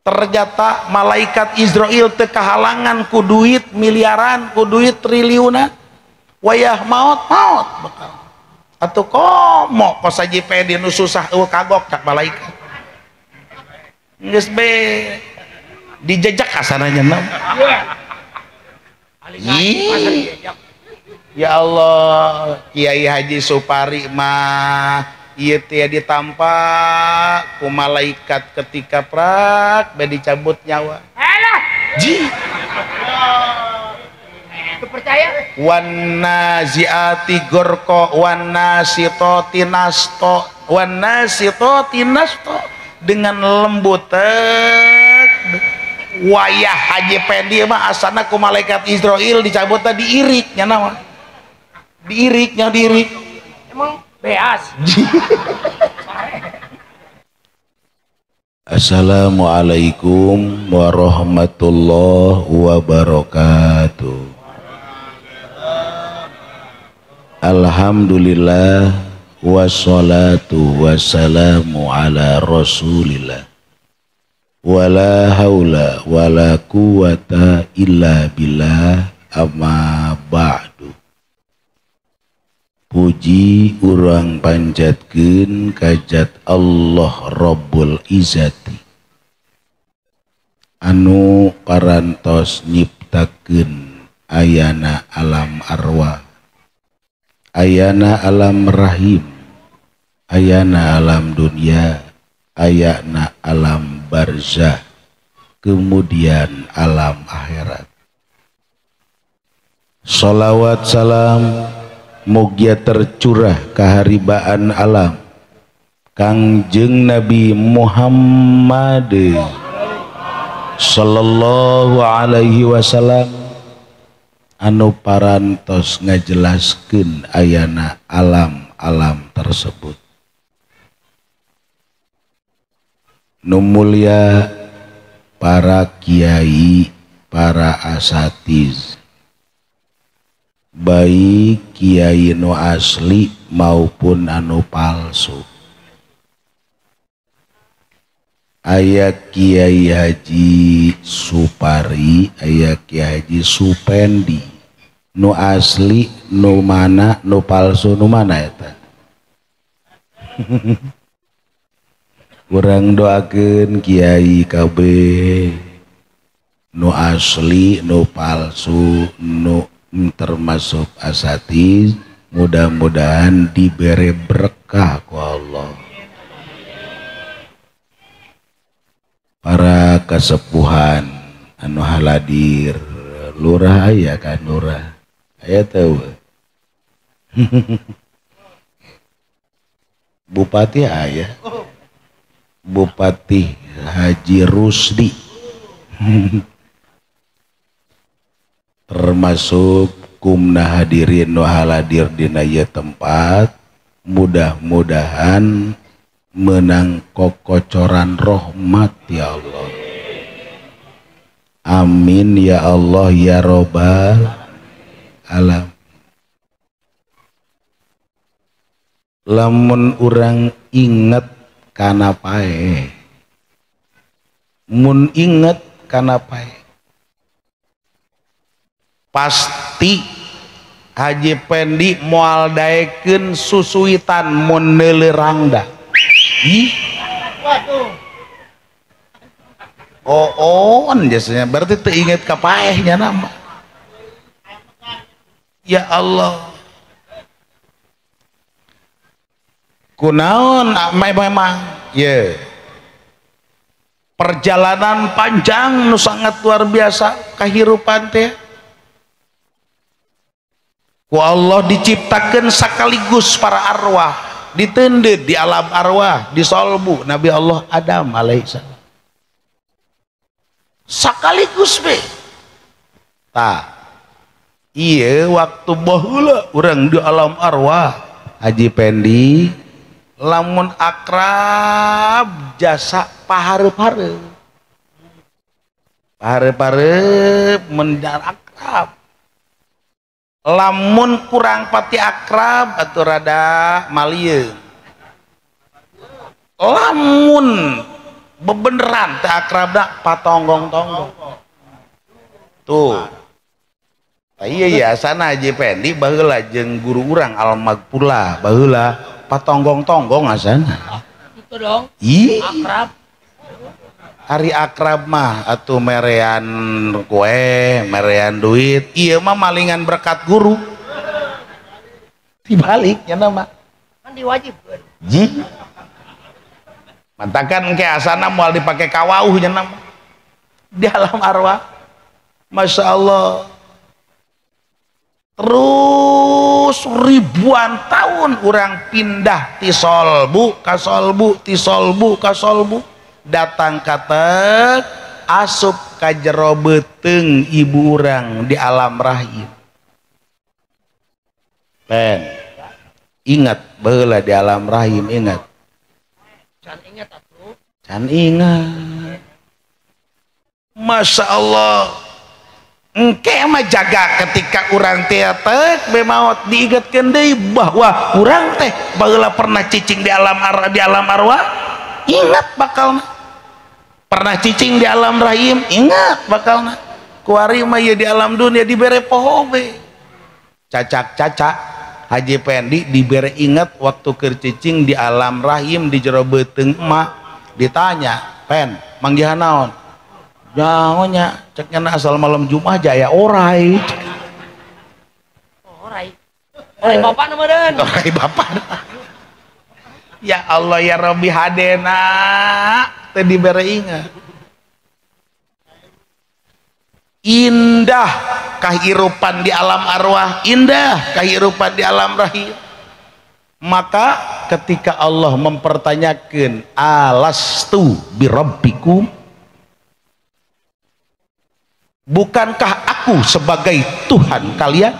Ternyata malaikat Israel teu kahalangan ku duit miliaran, ku duit triliunan. Wayah maot maot bakal. Atuh komo kos Haji Pendi nu susah eueuh kagok cak malaikat. Geus be dijejak kasana nya. Ya Allah, Kiai Haji Supari mah ieu teh ditampak ku malaikat ketika prak be dicabut nyawa. Alah. Ji. Percaya? Wan naziati gorko wan nasitoti nasto wan nasitoti nasto, dengan lembut wayah Haji Pendi mah asana ku malaikat Israel dicabut tadi diirik nya nama. Diirik nya diirik. Emang beas. Assalamualaikum warahmatullahi wabarakatuh. Alhamdulillah wassalatu wassalamu ala rasulillah. Wala haula wala quwata illa billah, amma ba'du. Puji urang panjatkeun kajat Allah Rabbul Izzati anu parantos nyiptakeun ayana alam arwah, ayana alam rahim, ayana alam dunia, ayana alam barzah, kemudian alam akhirat. Sholawat salam mugia tercurah kaharibaan alam Kangjeng Nabi Muhammad sallallahu alaihi wasallam anu parantos ngajelaskeun ayana alam-alam tersebut. Nu mulia para kiai, para asatiz, baik kiai nu asli maupun anu palsu. Aya Kiai Haji Supari, aya Kiai Haji Supendi, nu asli nu mana, nu palsu nu mana eta? Urang doakeun kiai KB nu asli nu palsu nu termasuk asatiz, mudah-mudahan diberi berkah ku Allah. Para kesepuhan anu haladir, lurah aya kan, lurah aya teu? Bupati aya, Bupati Haji Rusdi termasuk kumna hadirin nu haladir dina ieu tempat, mudah-mudahan menang kokocoran rahmat ya Allah. Amin ya Allah ya robbal alam. Lamun urang inget kana pae, mun inget kana pae, pasti Haji Pendi moal daekeun susuitan mun neuleuh rangda. Ih. Waduh. Oh, jasanya berarti teu inget ka paehnya nama. Ya Allah. Kunaon memang ye. Perjalanan panjang nu sangat luar biasa kahirupan teh. Ku Allah diciptakeun sekaligus para arwah, ditendeut di alam arwah, di solbu Nabi Allah Adam alaihissalam. Sekaligus be. Tah. Ieu waktu baheula urang di alam arwah Haji Pendi lamun akrab jasa pahareup-hareup. Pahareup-hareup menjar akrab. Lamun kurang pati akrab atau rada malieun. Lamun Bebeneran teh akrabna patonggong-tonggong. Tuh. Iya ya sana Haji Pendi baheula jeung guru urang Al-Magpula baheula patonggong-tonggong asana. Itu dong. Ih. Akrab. Hari akrab mah atuh merean kue, merean duit, ieu mah malingan berkat guru. Dibalik nya mah. Kan diwajibkeun. Ji. Mantakan engke asana moal dipake kawauh nya mah. Di alam arwah. Masya Allah. Terus ribuan tahun orang pindah ti solbu ka solbu ti solbu ka solbu datang ka tek asup ka jero beuteung ibu urang di alam rahim. Pen ingat baheula di alam rahim ingat. Can ingat atuh. Can ingat. Masya Allah. Engke mah jaga ketika urang teh tek be maot diingatkeun deui bahwa urang teh baheula pernah cicing di alam arwah, di alam arwah ingat bakalna. Pernah cicing di alam rahim ingat bakalna. Kuari mah ieu di alam dunia dibere poho be. Cacak-cacak Haji Pendi dibere ingat waktu keur cicing di alam rahim di jero beuteung emak ditanya, "Pen, manggihan naon?" Jangannya ceknya asal malam Jumat jaya orai. Orai. Orai bapak nama dan. Orai bapak. Ya Allah ya Rabbi hadena teu dibere ingat. Indah kehidupan di alam arwah, indah kehidupan di alam rahim. Maka ketika Allah mempertanyakan alastu birabbikum, bukankah aku sebagai Tuhan kalian?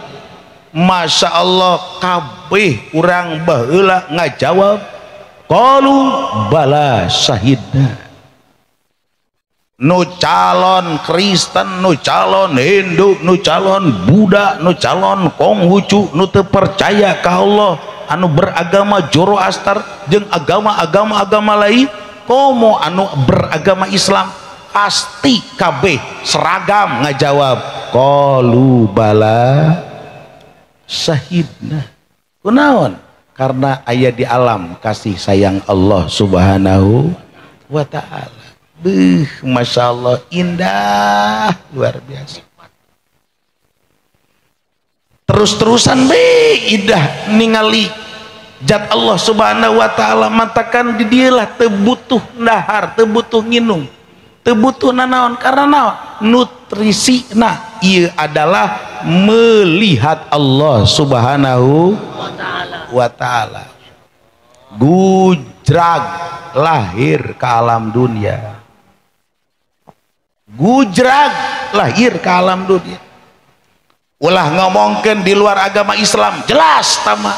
Masya Allah kabeh urang baheula ngajawab qalu bala syahidna. Nu calon Kristen, nu calon Hindu, nu calon Buddha, nu calon Konghucu, nu teu percaya ka Allah, anu beragama Zoroaster jeung agama-agama agama lain, komo anu beragama Islam pasti kabeh seragam ngajawab qalu bala syahidna. Kunaon? Karena aya di alam kasih sayang Allah Subhanahu wa ta'ala. Beuh, Masya Allah indah luar biasa. Terus-terusan be indah ningali zat Allah Subhanahu wa ta'ala, matakan di dialah teu butuh dahar, teu butuh nginum, teu butuh nanaon, karena naon? Nutrisi nah ieu adalah melihat Allah Subhanahu wa ta'ala. Gujrag lahir ke alam dunia. Gujrag lahir ke alam dunia. Ulah ngomongkeun di luar agama Islam jelas tama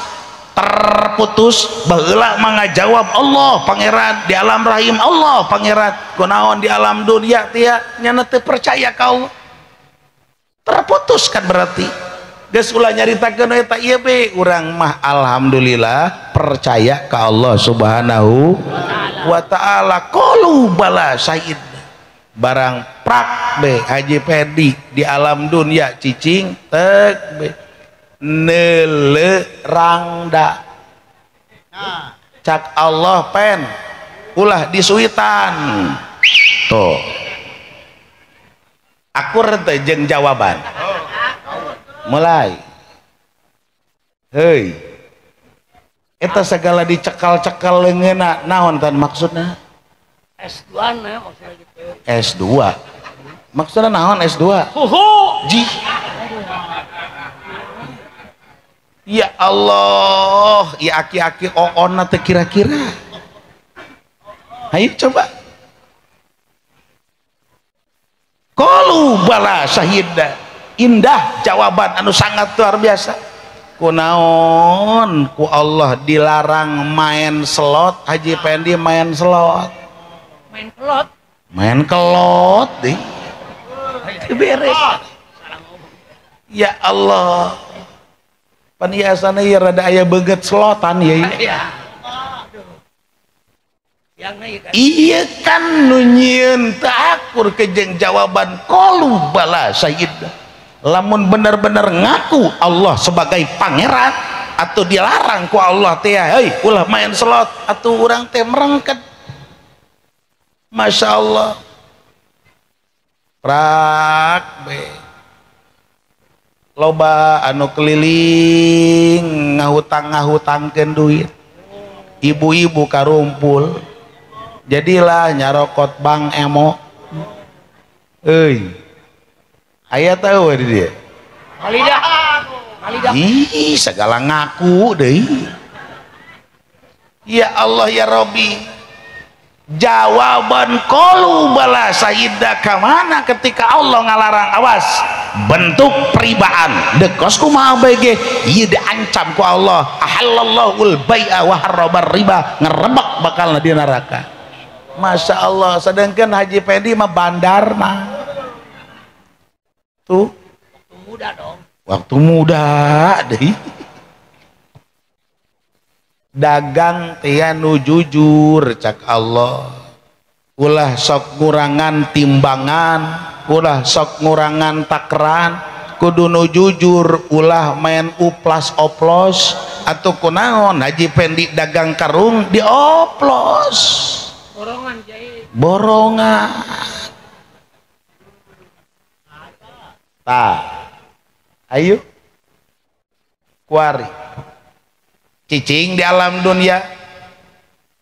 terputus baheula mah ngajawab Allah pangeran di alam rahim, Allah pangeran kunaon di alam dunia tia nyana teu percaya ka Allah. Terputus kan berarti. Geus ulah nyaritakeun eta ieu be urang mah alhamdulillah percaya ka Allah Subhanahu wa ta'ala. Qalu bala syahid. Barang prak be Haji Pedi di alam dunia cicing tek be nele rangda. Cak Allah pen ulah disuitan. Tuh akur teh jeung jawaban. Mulai hei eta segala dicekal-cekal leungeunna naon tan maksudna? S2 na maksudna gitu. S2 maksudna naon S2? Huhu ji. Ya Allah, ya aki-aki oona teh kira-kira. Ayo coba. Qalu bala syahidna. Indah jawaban anu sangat luar biasa. Kunaon ku Allah dilarang main slot, Haji Pendi main slot. Main kelot. Main kelot deh. Beres. Ya Allah. Paniasana ya rada aya beungeut slotan ya. Iya. Iya kan nu nyieun teu akur kejeng jawaban qalu bala sayyidna. Lamun bener-bener ngaku Allah sebagai pangeran atau dilarang ku Allah teh, hei ulah main slot atau urang teh merengket. Masya Allah. Prak be. Loba anu keliling ngahutang-ngahutangkeun duit. Ibu-ibu karumpul. Jadilah nyarokot bang emo. Euy. Aya tahu di dia. Kalidah. Kalidah. Ih, segala ngaku deui. Ya Allah ya Rabbi. Jawaban qalu bala sayyidna ka mana ketika Allah ngalarang awas bentuk peribaan dekos kumaha bae ge ieu diancam ku Allah ahallallahul bai'a wa harramar riba ngerebek bakal di neraka. Masya Allah, sedangkan Haji Pendi mah bandarna tuh waktu muda dong, waktu muda deh dagang teh nu jujur cak Allah, ulah sok ngurangan timbangan, ulah sok ngurangan takran, kudu nu jujur, ulah main uplas oplos atau kunaon. Haji Pendi dagang karung dioplos, borongan jai, borongan. Tah, ayo kuari cicing di alam dunia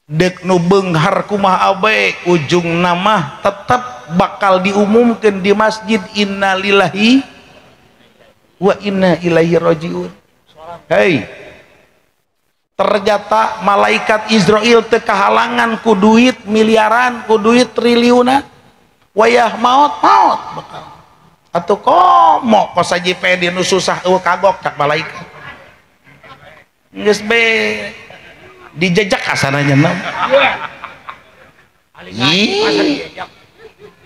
dek nu beunghar kumaha abe ujung nama tetap bakal diumumkan di masjid innalillahi wa inna ilaihi rajiun. Hei, ternyata malaikat Israel teu kahalangan ku duit miliaran, ku duit triliunan, wayah maot maot bakal atuh komo kos Haji Pendi nu susah eueuh kagok cak malaikat. Geus be dijejak kasananya nam.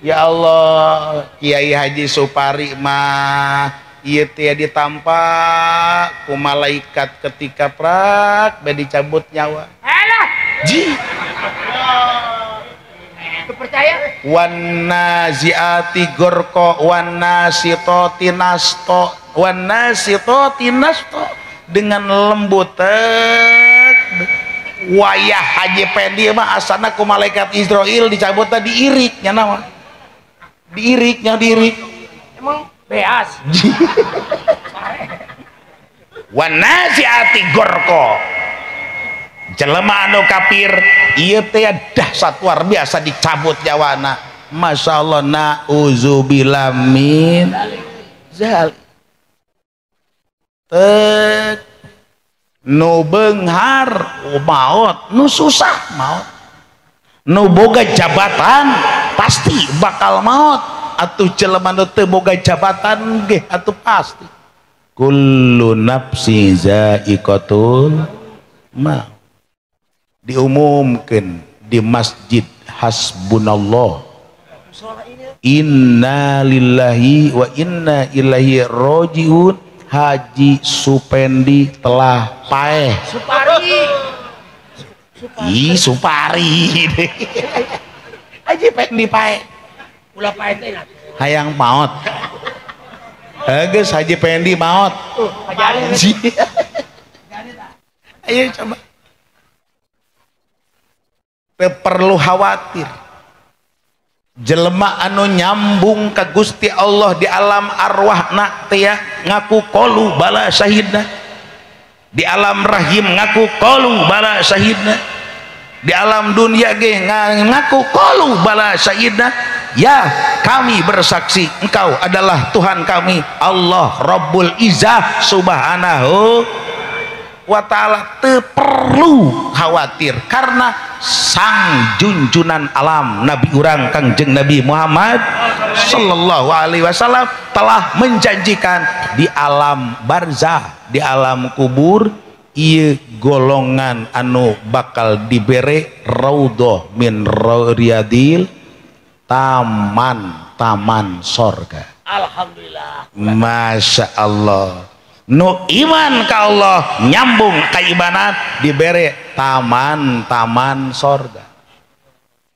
Ya Allah, Kiai Haji Supari mah ieu teh ditampak ku malaikat ketika prak be dicabut nyawa. Alah. Ji. Percaya? Wan naziati gorko wan nasitoti nasto wan nasitoti nasto dengan lembut wayah Haji Pendi mah asana ku malaikat Israel dicabut tadi diirik nya nama diirik nya diirik emang beas wan naziati gorko jelema anu kafir ieu teh dahsyat luar biasa dicabut nyawana. Masya Allah, na'udzubillah min zalik. Tek nu beunghar maot, nu susah maot, nu boga jabatan pasti bakal maot, atuh jelema nu teu boga jabatan ge atuh pasti kullu nafsin zaiqatul maut. Diumumkan di masjid hasbunallah inna lillahi wa inna ilaihi rajiun. Haji Supendi telah paeh. Supari. Ih, Supari. Haji Pendi paeh. Ulah paeh teh. Hayang maot. Geus Haji Pendi maot. Ayo coba. Teu perlu khawatir. Jelema anu nyambung ka Gusti Allah di alam arwahna teh ngaku qalu bala syahidna, di alam rahim ngaku qalu bala syahidna, di alam dunia ge ngaku qalu bala syahidna. Ya, kami bersaksi engkau adalah Tuhan kami, Allah Rabbul Izzah subhanahu wa ta'ala. Teu perlu khawatir karena sang junjunan alam Nabi urang Kangjeng Nabi Muhammad sallallahu alaihi wasallam telah menjanjikan di alam barzah, di alam kubur, ieu golongan anu bakal dibere raudhah min riyadil, taman taman sorga. Alhamdulillah. Masya Allah. Nu iman ka Allah nyambung keimanan dibere taman-taman sorga.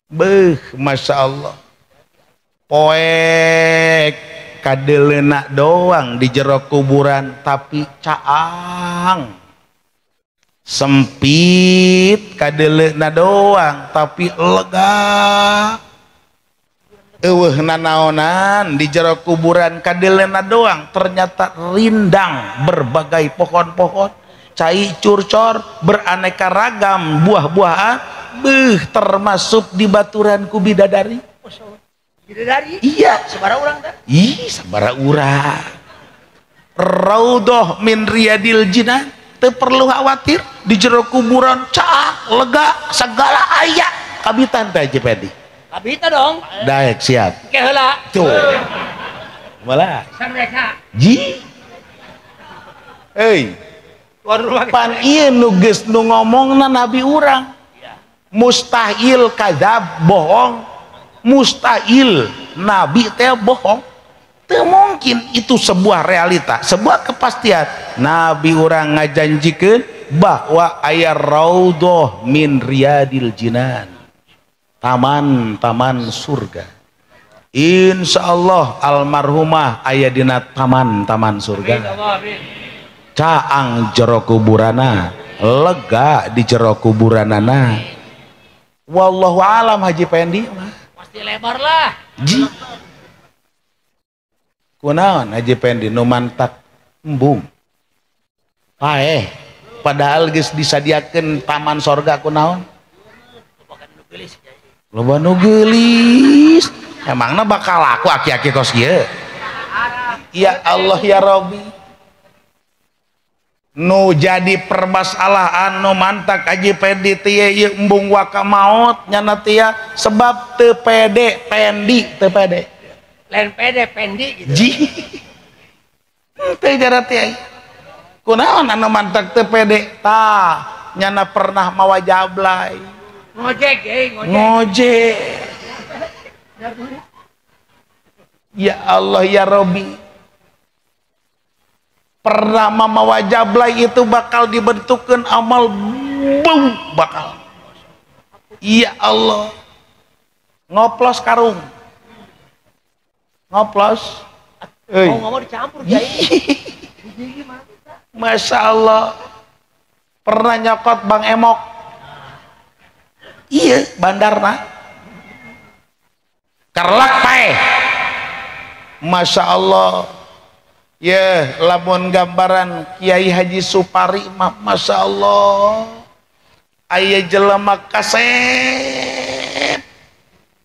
Beuh, Masya Allah. Poek kadeleuna doang di jero kuburan tapi caang. Sempit kadeleuna doang tapi lega. Eueuh nanaonan di jero kuburan kadeleuna doang ternyata rindang berbagai pohon-pohon, cai curcor, beraneka ragam buah-buahan, beuh termasuk di baturan ku bidadari. Bidadari? Iya, sabara urang teh. Ih, sabara urang. Raudhah min riyadil jinan, teu perlu khawatir di jero kuburan caang, lega, segala aya kabitan teh Haji Pendi. Kabita dong. Daek siap. Ke heula. Tuh. Malah. Samreka. Ji. Euy. Pan ieu nu geus nu ngomongna nabi urang. Mustahil kadzab bohong. Mustahil nabi teh bohong. Teu mungkin itu sebuah realita, sebuah kepastian. Nabi urang ngajanjikeun bahwa aya raudhah min riyadil jinan. Taman-taman surga. Insya Allah almarhumah aya dina taman-taman surga. Caang jero kuburana, lega di jero kuburanana. Wallahu alam Haji Pendi mah. Pasti lebar lah. Ji. Kunaon Haji Pendi nu mantak embung. Paeh, padahal geus disadiakeun taman sorga kunaon? Loba nu geulis. Emangna bakal laku aki-aki kos kieu? Ya Allah ya Rabbi. Nu jadi permasalahan nu mantak Haji Pendi teh ieu embung waka maot nyana teh sebab teu pede Pendi teu pede. Lain pede Pendi gitu. Ji. Teu jara teh. Kunaon anu mantak teu pede? Tah, nyana pernah mawa jablay. Ngojek, ngojek. Ngojek. Ya Allah ya Robi. Pernah mamawa jablay itu bakal dibentukkan amal bau bakal. Ya Allah. Ngoplos karung. Ngoplos. Oh, nggak mau dicampur jadi. Masya Allah. Pernah nyokot Bang Emok. Iya, bandarna. Karlak pae. Masya Allah. Ya, lamun gambaran Kiai Haji Supari mah Masya Allah. Aya jelema kasep.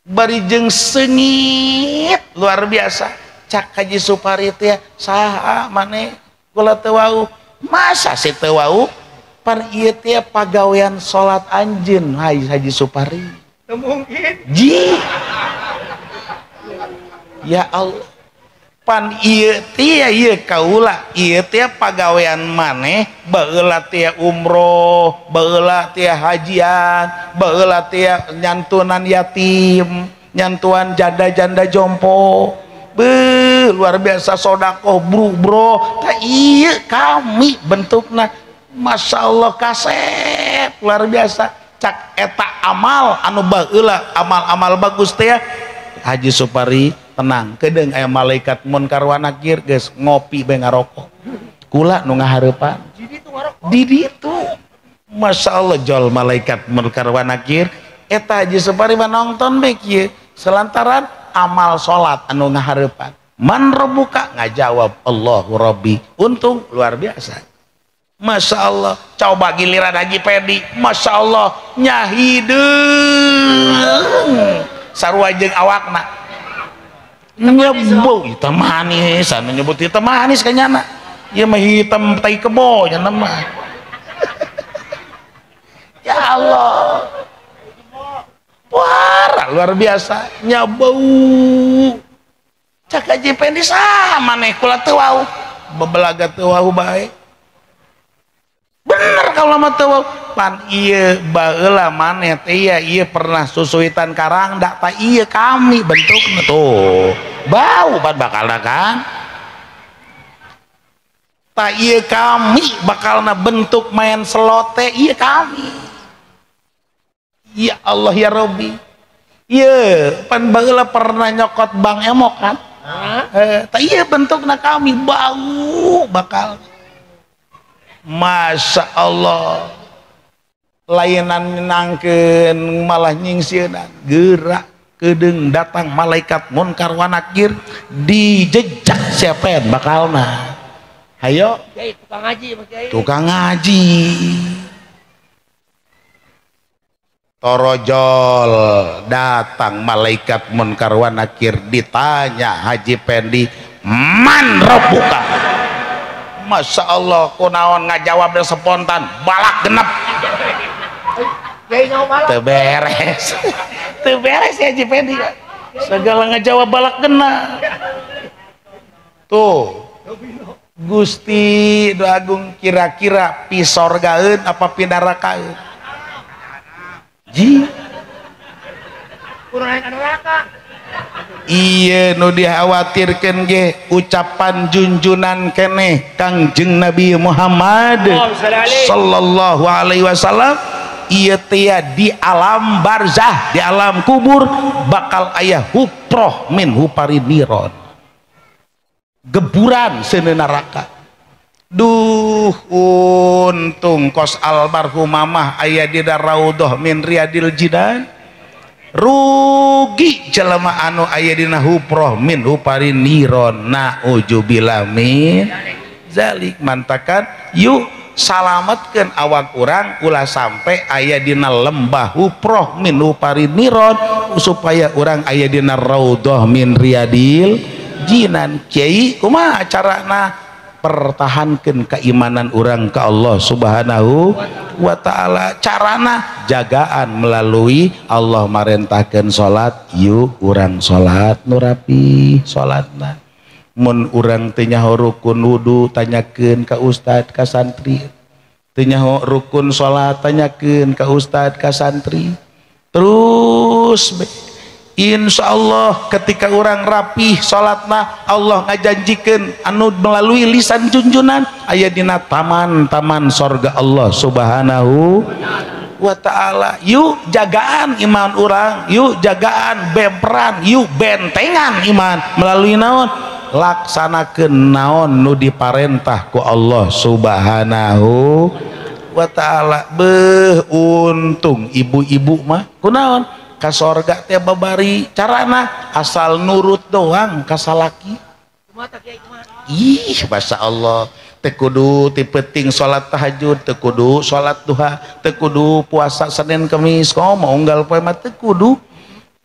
Bari jeung seungit luar biasa. Cak Haji Supari teh saha maneh kula teu wau. Masa si teu wau? Pan ieu teh pagawean salat anjeun Haji Supari. Teu mungkin. Ji. Ya Allah. Pan ieu teh ieu kaula, ieu teh pagawean maneh baheula teh umroh, baheula teh hajian, baheula teh nyantunan yatim, nyantuan janda-janda jompo. Beuh, luar biasa sodakoh bro bro. Tah ieu kami bentukna Masya Allah kasep luar biasa. Cak eta amal anu baheula amal-amal bagus teh Haji Supari tenang kedeung aya malaikat munkar wa nakir geus ngopi bae ngarokok kula nu ngahareupan di ditu Masya Allah jol malaikat munkar wa nakir eta Haji Supari mah nonton bae kieu selantaran amal salat anu ngahareupan man rabbuka ngajawab Allahu Rabbi untung luar biasa. Masya Allah, coba giliran Haji Pendi, Masya Allah, nyahideung sarua jeung awakna. Nyebut hitam manis, anu nyebut hitam manis kanyana. Ieu mah hitam tai kebo nya mah. Ya Allah. Wah, luar biasa, nyabau. Cak Haji Pendi saha maneh kula teu wau. Bebelaga teu wau bae. Bener kalau mah teu pan ieu baheula maneh teh ieu pernah susuitan karang dak ta ieu kami bentukna tuh bau pan bakalna kan ta ieu kami bakalna bentuk main selote ieu kami. Ya Allah ya Rabbi. Ieu pan baheula pernah nyokot Bang Emok kan? Tah ieu bentukna kami bau bakal. Masya Allah. Lainan nyenangkeun malah nyingsieunan. Gerak kedeung datang malaikat munkar wa nakir dijejak sepen bakalna. Hayo. Tukang ngaji Pak Kiai. Tukang ngaji. Torojol datang malaikat munkar wa nakir ditanya Haji Pendi man rabbuka. Masya Allah kunaon ngajawabna spontan balak genep. Teu beres. Teu beres ya Haji Pendi. Segala ngajawab balak genep. Tuh. Gusti Do Agung kira-kira pisorgaeun apa pinarakaeun? Ji. Iya nu dikhawatirkeun ge ucapan junjunan keneh Kangjeng Nabi Muhammad sallallahu alaihi wasallam ieu teh di alam barzah, di alam kubur bakal aya huproh min hupariniron. Geburan seuneu neraka. Duh untung kos almarhum mamah aya di raudhah min riyadil jinan. Rugi jelema anu aya dina huproh min hupariniron. Naujubillah min zalik. Mantakan yuk salametkeun awak urang ulah sampai aya dina lembah huproh min hupariniron supaya urang aya dina raudhah min riyadil jinan. Kiai kumaha carana pertahankan keimanan orang ke Allah Subhanahu wa ta'ala? Carana jagaan melalui Allah marentahkan salat, yuk urang salat nu rapi salatna. Mun urang teu nyaho rukun wudu tanyakeun ka ustad ka santri, teu nyaho rukun salat tanyakeun ka ustad ka santri. Terus insya Allah ketika orang rapih salatna Allah ngajanjikeun anu melalui lisan junjunan aya dina taman-taman sorga Allah Subhanahu wa ta'ala. Yuk jagaan iman urang, yuk jagaan bemperan, yuk bentengan iman melalui naon? Laksanakeun naon nu diparentah ku Allah Subhanahu wa ta'ala. Beuh untung ibu-ibu mah kunaon? Ka sorga teh babari carana asal nurut doang ka salaki. Ih masya Allah, teu kudu ti peuting salat tahajud, teu kudu salat duha, teu kudu puasa Senin Kemis, komo unggal poe mah teu kudu.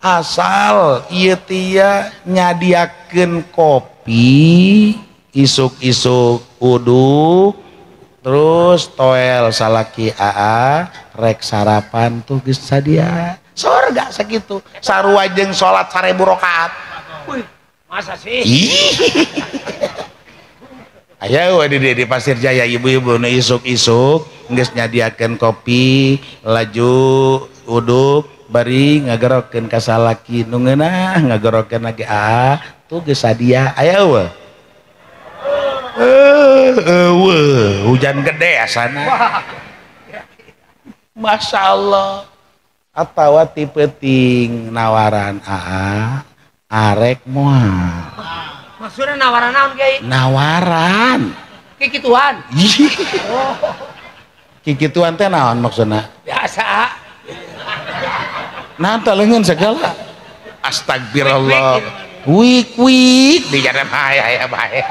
Asal ieu tia nyadiakeun kopi isuk-isuk uduk terus toel salaki aa rek sarapan tuh geus sadia. Sorga segitu sarua jeung salat 1000 rakaat. Wih, masa sih? Ayo di Pasir Jaya ibu-ibu nu isuk-isuk geus nyadiakeun kopi laju uduk bari ngagerokeun ka salaki nu ngeunah ngagerokeun lagi ah tuh geus sadia. Aya eueuh? Eueuh, hujan gede asana. Masya Allah. Atawa ti peuting nawaran aa arek moal. Maksudnya nawaran naon Kiai? Nawaran kikituan. Oh. Kikituan teh naon maksudna? Biasa. Naon teh leungeun segala. Astagfirullah. Wik wik dijana bae aya bae.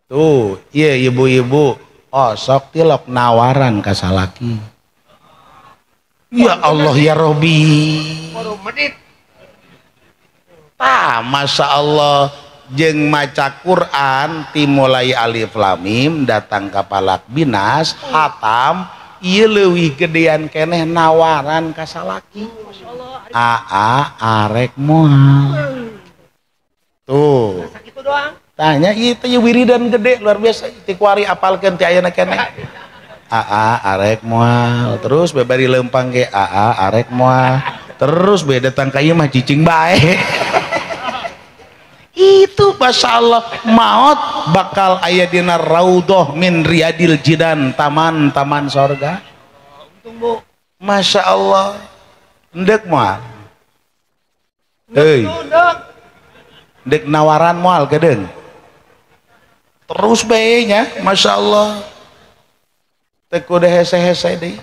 Tuh, ieu ibu-ibu oh sok tilok nawaran ka salaki. Ya Allah ya Robi. Tah Masya Allah jeung maca Quran timulai alif lam mim datang ka palak binas hatam ieu leuwih gedean keneh nawaran ka salaki. Aa arek moal. Tuh. Tanya ieu teh wiridan gede luar biasa ti kuari apalkeun ti ayeuna keneh. Aa arek moal terus bebari lempang ge aa arek moal terus be datang ka ieu mah cicing bae. Itu Masya Allah maot bakal aya dina raudhah min riyadil jinan, taman-taman sorga. Masya Allah. Endek moal. Heuy. Endek nawaran moal gedeung. Terus bae nya, Masya Allah. Teu kudu hese-hese deui.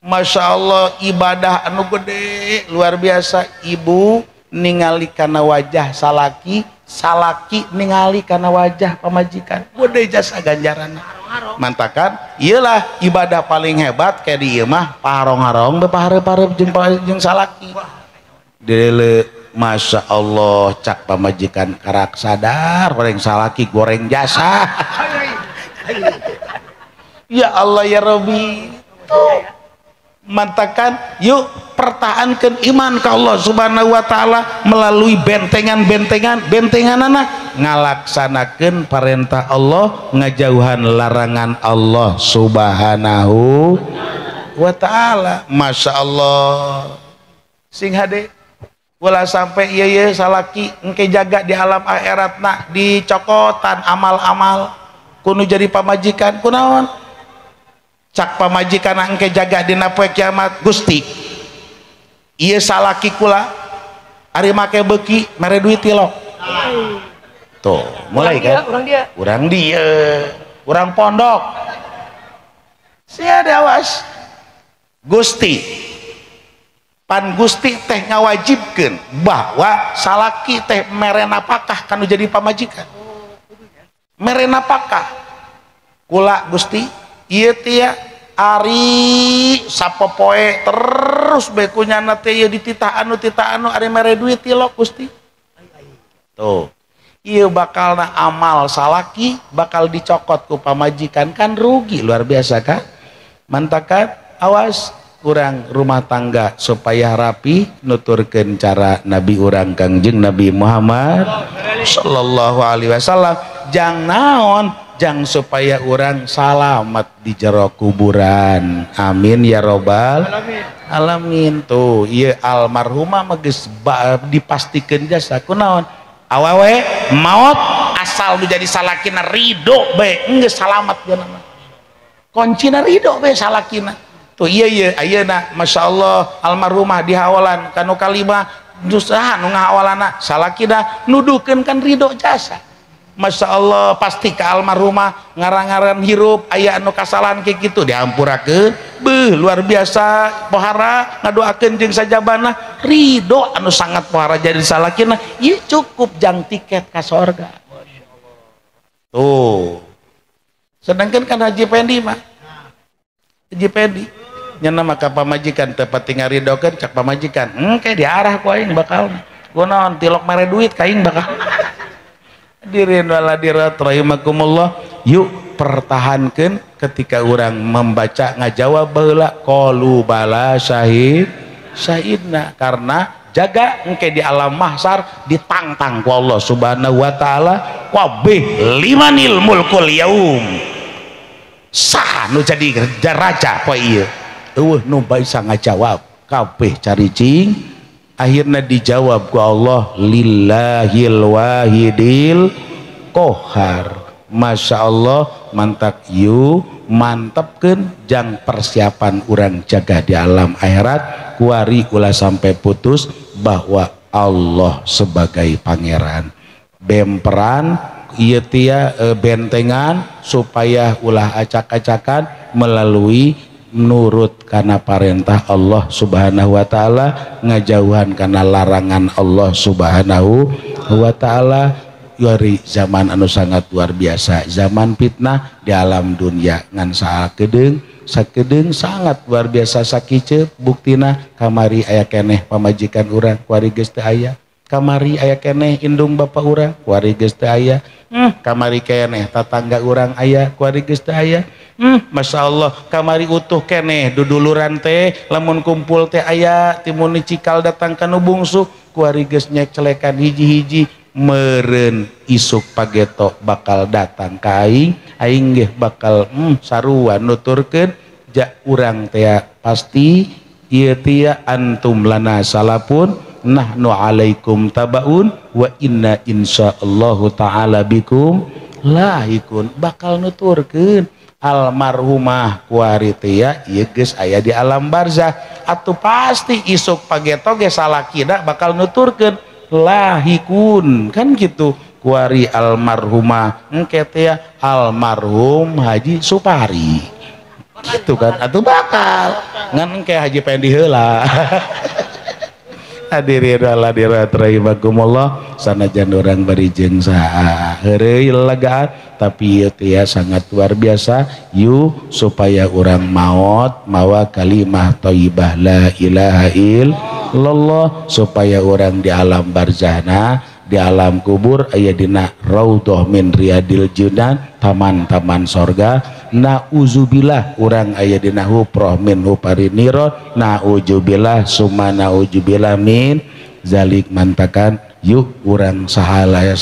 Masya Allah ibadah anu gede luar biasa. Ibu ningali kana wajah salaki, salaki ningali kana wajah pamajikan, gede jasa ganjaran. Mantakan iyalah ibadah paling hebat kayak di ieu mah paharong-harong be pahareup-hareup jeung salaki. Dele Masya Allah cak pamajikan karak sadar goreng salaki goreng jasa. Ya Allah ya Rabbi. Tuh. Mantakan yuk pertahankan iman ke Allah Subhanahu wa taala melalui bentengan-bentengan bentenganana ngalaksanakeun perintah Allah, ngajauhan larangan Allah Subhanahu wa taala. Masya Allah sing hade ulah sampai ieu ye salaki engke jaga di alam akhiratna dicokotan amal-amal kudu jadi pamajikan kunaon cak pamajikan engke jaga dina poe kiamat. Gusti ieu salaki kula ari make beuki mere duit tilok. Tuh mulai kan urang dia urang pondok sia awas. Gusti pan Gusti teh ngawajibkeun bahwa salaki teh mere napakah kanu jadi pamajikan, mere napakah kula Gusti ieu teh ari sapopoe terus bae kunyana teh ieu dititah anu titah anu ari mere duit tilok Gusti. Tuh ieu bakalna amal salaki bakal dicokot ku pamajikan kan rugi luar biasa kan. Mantakan awas kurang rumah tangga supaya rapi nuturkeun cara Nabi urang Kangjeng Nabi Muhammad sallallahu alaihi wasallam. Jang naon jang supaya orang salamat di jero kuburan. Amin ya robbal alamin. Tuh ieu almarhumah mah geus dipastikeun jasa kunaon awewe maot asal nu jadi salakina ridho bae geus salamat geuna mah. Kuncina ridho bae salakina. Tuh iya iya ayeuna masyaallah almarhumah dihawalan kanu kalima saha nu ngahawalana salakina nuduhkeun kan ridho jasa. Masya Allah pasti ke almarhumah ngarang-ngaran hirup aya anu kasalahan kayak gitu dihampurakeun beuh luar biasa pohara ngadoakeun jeung sajabana ridho anu sangat pohara jadi salakina ieu cukup jang tiket ka sorga. Tuh sedangkan kan Haji Pendi mah Haji Pendi nyana maka pamajikan tepat tinggal ridokeun cak pamajikan kayak diarah ku aing bakal kunaon tilok mere duit ka aing bakal. Hadirin wal hadirat rahimakumullah, yuk pertahankan ketika orang membaca ngajawab baheula qalu bala syahid syahidna, karena jaga engke di alam mahsyar ditantang ku Allah Subhanahu wa taala kabeh limanil mulkul yaum saha nu jadi raja poe ieu eueuh nu bisa ngajawab kabeh caricing. Akhirnya dijawab ku Allah lillahil wahidil qahar. Masya Allah mantak yu mantapkeun jang persiapan urang jaga di alam akhirat kuari ulah sampai putus bahwa Allah sebagai pangeran bemperan ieu tia bentengan supaya ulah acak-acakan melalui nurut karena perintah Allah Subhanahu wa taala, ngajauhan karena larangan Allah Subhanahu wa taala. Yari zaman anu sangat luar biasa, zaman fitnah di alam dunia ngan sakedeung sakedeung sangat luar biasa sakiceup buktina kamari aya keneh pamajikan urang kuari geus teu aya, kamari aya keneh indung bapa urang kuari geus teu aya, kamari keneh tatangga urang aya kuari geus teu aya. Masya Allah kamari utuh keneh duduluran teh lamun kumpul teh aya timun cikal datang kanu bungsu kuari geus nyekcelekan hiji-hiji meureun isuk pageto bakal datang ka aing, aing geh bakal sarua nuturkeun ja urang teh pasti ieu tia antum lana salapun nahnu alaikum tabaun wa inna insyaallahu ta'ala bikum lahikun bakal nuturkeun. Almarhumah kuari teh ya ieu geus aya di alam barzah atuh pasti isuk pageto ge salakina bakal nuturkeun lahikun kan gitu kuari almarhumah engke teh ya almarhum Haji Supari gitu kan atuh bakal ngan engke Haji Pendi heula. Hadirin hadirat rahimakumullah, sanajan urang bari jeung saha heureuy lelegaan tapi ieu teh sangat luar biasa yu supaya urang maot mawa kalimah thayyibah la ilaha illallah supaya urang di alam barzahna di alam kubur aya dina raudhah min riyadil jinan taman-taman sorga. Nauzubillah urang aya dina huproh min hupariniro nauzubillah summa nauzubillah min zalik. Mantakan yuk urang sahalaya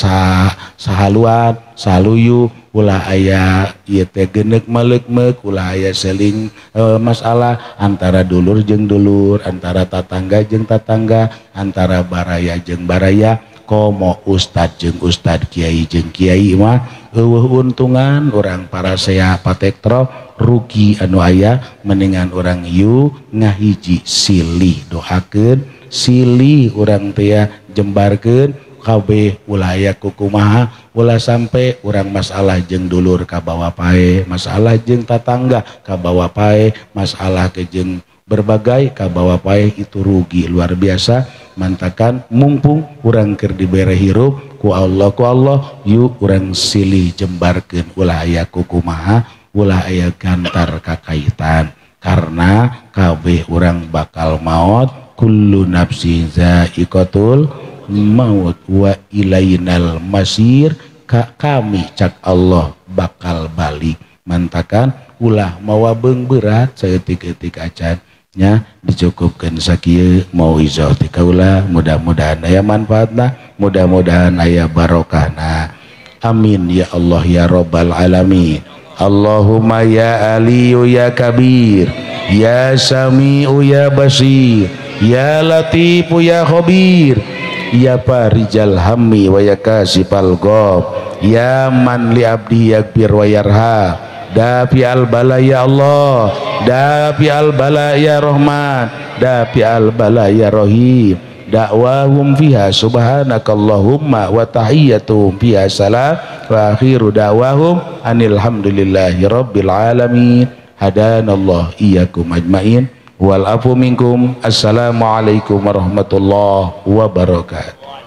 sahaluan saluyu ulah aya ieu teh geuneuk maleukmeuk ulah aya seling masalah antara dulur jeung dulur, antara tatangga jeung tatangga, antara baraya jeung baraya, komo ustad jeung ustad, kiai jeung kiai mah eueuh untungan urang parasea patektro rugi anu aya. Mendingan urang yu ngahiji silih doakeun silih urang teh jembarkeun kabeh ulah aya kukumaha ulah sampai urang masalah jeung dulur kabawa pae, masalah jeung tatangga kabawa pae, masalah ke jeung berbagai kabawa pae, itu rugi luar biasa. Mantakan mumpung urang keur dibere hirup ku Allah, ku Allah yuk urang silih jembarkeun ulah aya kukumaha ulah aya gantar kakaitan karena kabeh urang bakal maot. Kullu nafsin za'iqatul maut wa ilainal masir, ka kami cak Allah bakal balik. Mantakan ulah mawa beung berat saeutik-eutik acan nya dicukupkeun sakieu mauizah ti kaula, mudah-mudahan aya manfaatna, mudah-mudahan aya barokahna. Amin ya Allah ya rabbal alamin. Allahumma ya aliyu ya kabir ya sami'u ya basir ya latifu ya khabir ya farijal hammi wa ya kasifal ghab ya man li abdi yakbir wa yarha dafi al bala ya Allah, dafi al bala ya Rahman, dafi al bala ya Rahim. Dakwahum fiha subhanakallahumma wa tahiyyatuhum fiha salam wa akhiru da'wahum anil hamdulillahi rabbil alamin. Hadanallah iyyakum ajmain wal afu minkum. Assalamualaikum warahmatullahi wabarakatuh.